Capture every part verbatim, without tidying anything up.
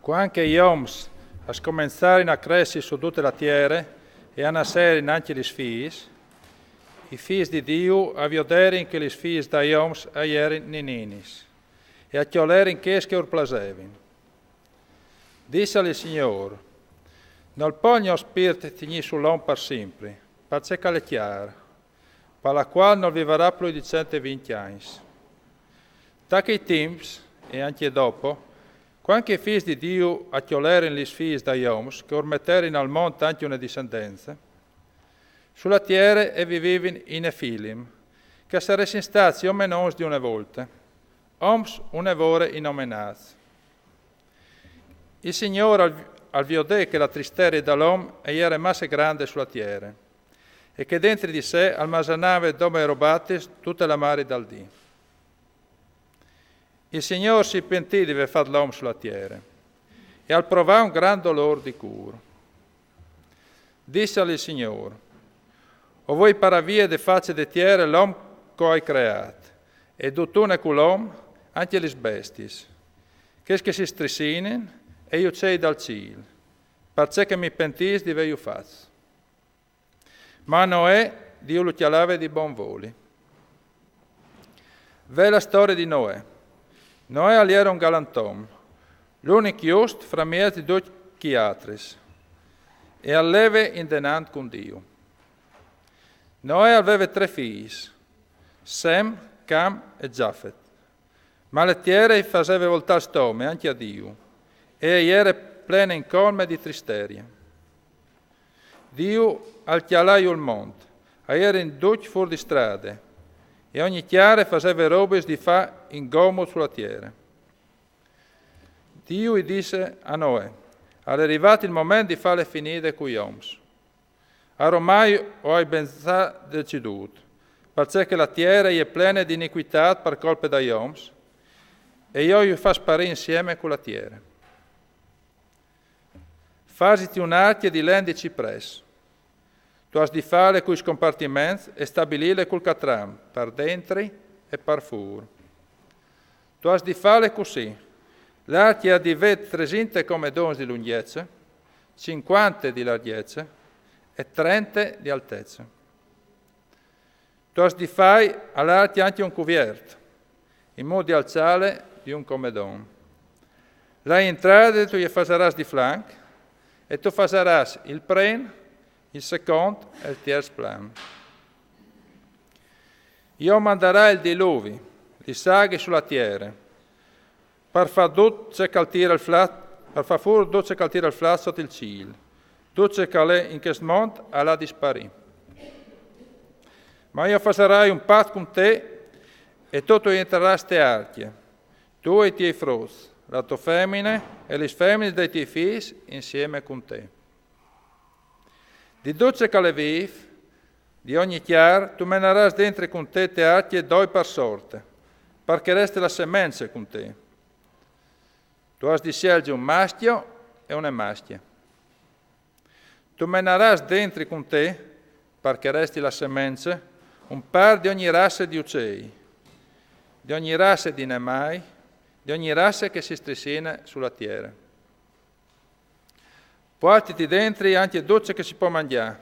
Cuant che i oms a scomenzarin a cressi su dute la tiere e a nasserin ancje lis fiis, i fîs di Diu a vioderin che lis fiis dai oms a jerin nininis, e a cjolerin chês che ur plasevin. Dissal il Signôr: Nol pò il gno spirt tignî su l'om par simpri, parcè che al è cjar, par la cuâl nol vivarà plui di cent e vincj agns. Ta chei timps, e ancje dopo, cuant che i fîs di Diu a cjolerin lis fiis dai oms, che ur meterin al mont ancje une dissendence, su la tiere a vivivin i Nefilim, che a saressin stâts i omenons di une volte, oms une vore inomenâts. Il Signôr al, al viodè che la tristerie dal om e jere masse grande su la tiere, e che dentri di se al masanave dome robatis dute la mari dal dì. Il Signôr si pentì di vê fat l'om su la tiere, e al provà un grant dolôr di cûr. Dissal il Signôr: O voi parâ vie de face de tiere l'om che o ai creât, e dutune cul om, ancje lis bestiis, chês che si strissinin, e i ucei dal cîl, parcè che mi pentìs di vêju fats. Ma a Noè Diu lu cjalave di bon voli. Ve la storie di Noè. Noè al jere un galantom, l'unic just fra mieç di ducj chei altris, e al leve indenant cun Diu. Noè al veve trê fîs, Sem, Cam e Zafet. Ma la tiere i faseve voltâ il stome ancje a Diu, e e jere plene in colme di tristerie. Diu al cjalà jù il mont, a jerin ducj fûr di strade, e ogni cjar e faseve robis di fâ ingomut su la tiere. Diu i disse a Noè: Al è rivât il moment di fâle finide cui oms. Aromai o ai ben za decidût, parcè che la tiere e je plene di inicuitât par colpe dai oms, e jo ju fâs sparî insieme cu la tiere. Fasiti une arcje di len di ciprès. Tu âs di fâle cui scompartiments e stabilîle cul catran, par dentri e par fûr. Tu âs di fâle cussì: la arcje e à di vê tresinte comedons di lungjece, cincuante di largjece e trente di altece. Tu âs di fâi a la arcje ancje un cuviert, in mût di alçâle di un comedon. La jentrade tu je fasarâs di flanc, e tu fasarâs il prin, il secont e il tierç plan. Jo mandarai il diluvi, lis aghis su la tiere, par fâ dut ce che al tire il flat, par fâ fûr dut ce che al tire il flat sot il cîl. Dut ce che al è in chest mont al à di sparî. Ma jo fasarai un pat cun te, e tu tu jentrarâs te arcje, tu e i tiei fruts, la tô femine e lis feminis dai tiei fîs insieme cun te. Di dut ce che al è vîf, di ogni cjar, tu menarâs dentri cun te te arcje doi par sorte, par che e reste la semence cun te. Tu âs di sielzi un mascjo e une mascje. Tu menarâs dentri cun te, par che e resti la semence, un pâr di ogni rasse di ucei, di ogni rasse di nemâi, di ogni rasse che si strissine su la tiere. Puartiti dentri ancje dut ce che si pò mangjâ,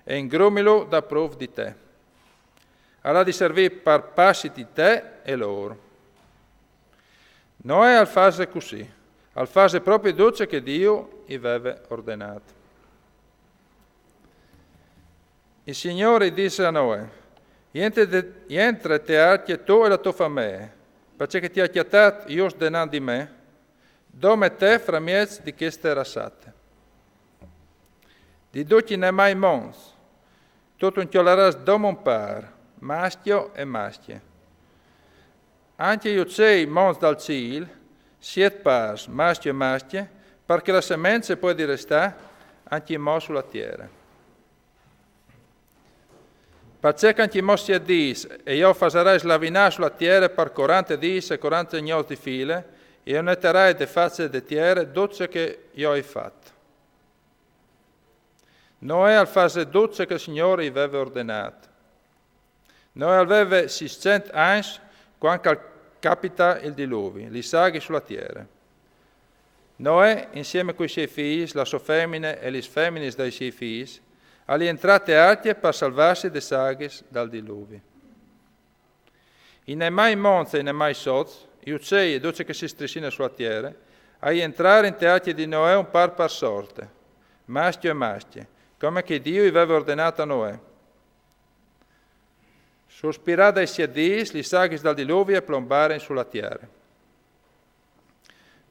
e ingrumilu dapruf di te. Al à di servî par passi di te e lôr. Noè al fase cussì, al fase propit dut ce che Diu i veve ordenât. Il Signôr i disse a Noè: Jentre, jentre te arcje tu e la tô famee, parcè che ti ai cjatât just denant di me, dome te fra mieç di cheste rassate. Di ducj i nemâi monts, tu tu 'ncjolarâs dome un pâr, mascjo e mascje. Ancje i ucei monts dal cîl, siet pârs, mascjo e mascje, par che la semence e puedi restâ ancjemò su la tiere. Parcè che ancjemò siet dîs, e jo o fasarai slavinâ su la tiere par corante dîs e corante gnots di file, e jo o netarai de face de tiere dut ce che jo o ai fat. Noè al fase dut ce che il Signôr i veve ordenât. Noè al veve sîscent agns cuant che al capita il diluvi, lis aghis su la tiere. Noè, insieme cui siei fîs, la sô femine e lis feminis dai siei fîs, al è jentrât te arcje par salvâsi des aghis dal diluvi. I nemâi monts e i nemâi sots, i ucei e dut ce che si strissine su la tiere, a jentrarin te arcje di Noè un pâr par sorte, mascjo e mascje, come che Diu i veve ordenât a Noè. Suspirâts dai siet dîs, lis aghis dal diluvi a plombarin su la tiere.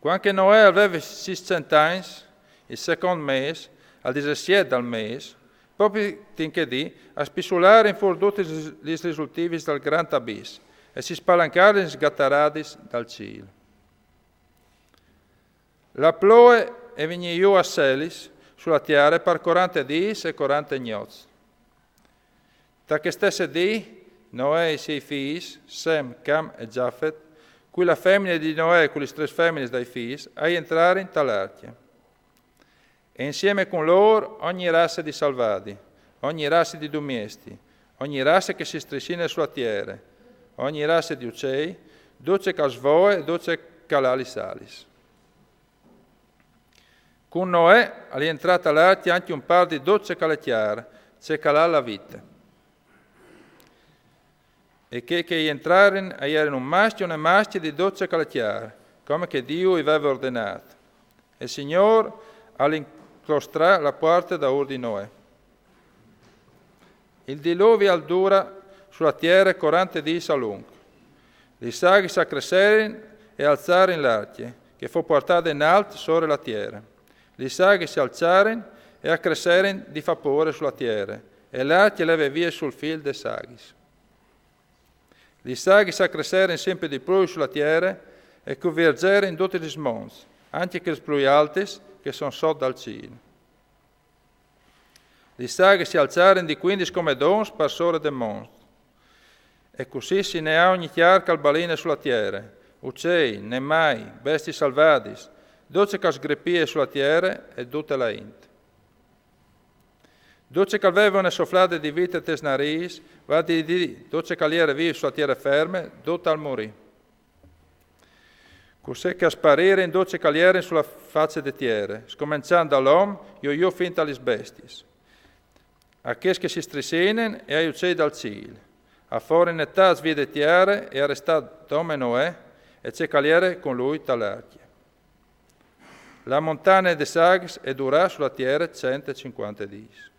Cuant che Noè al veve sîscent agns, il secont mês, al disesiet dal mês, propit in chê dì, a spissularin fûr dutis lis, lis risultivis dal grant abìs, e si spalancarin lis gataradis dal cîl. La ploie e vignì jù a selis su la tiere par corante dîs e corante gnots. Ta chê stesse dì, Noè e i siei fîs, Sem, Cam e Jafet, cui la femine di Noè e cui lis três feminis dai fîs, a jentrarin tal arcje. E insieme cun lôr ogni rasse di salvadi, ogni rasse di dumiesti, ogni rasse che si strissine su la tiere, ogni rasse di ucei, dut ce che al svoe e dut ce che al à lis alis. Cun Noè al è jentrât tal arcje ancje un pâr di dut ce che al è cjâr, ce che al à la vite. E chei che a jentrarin a jerin un mascjo e une mascje di dut ce che al è cjâr, come che Diu i veve ordenât. E il Signôr al inclostrà la puarte daûr di Noè. Il diluvi al dura su la tiere corante dîs a lunc. Lis aghis a cresserin e a alzarin l'arcje, che e fo puartade in alt sore la tiere. Lis aghis si alzarin e a cresserin di fâ pôre su la tiere, e l'arcje e leve vie sul fîl des aghis. Lis aghis a cresserin simpri di plui su la tiere e cuvierzerin dutis lis monts, ancje chês plui altis che a son sot dal cîl. Lis aghis si alzarin di cuindis comedons par sore des monts. E cussì si neà ogni cjar che al baline su la tiere, ucei, nemâi, bestiis salvadis, dut ce che al sgrepie su la tiere e dute la int. Dut ce che al veve une soflade di vite tes narîs, vâl a dî dut ce che al jere vîf su la tiere ferme, dut al murì. Cussì che a sparirin dut ce che al jere su la face de tiere, scomençant dal om, jù jù fin a lis bestiis, a chês che si strissinin e ai ucei dal cîl. A forin jetâts vie de tiere e a restà dome Noè e ce che al jere cun lui tal arcje. La montane des aghis e durà su la tiere cent e cincuante dîs.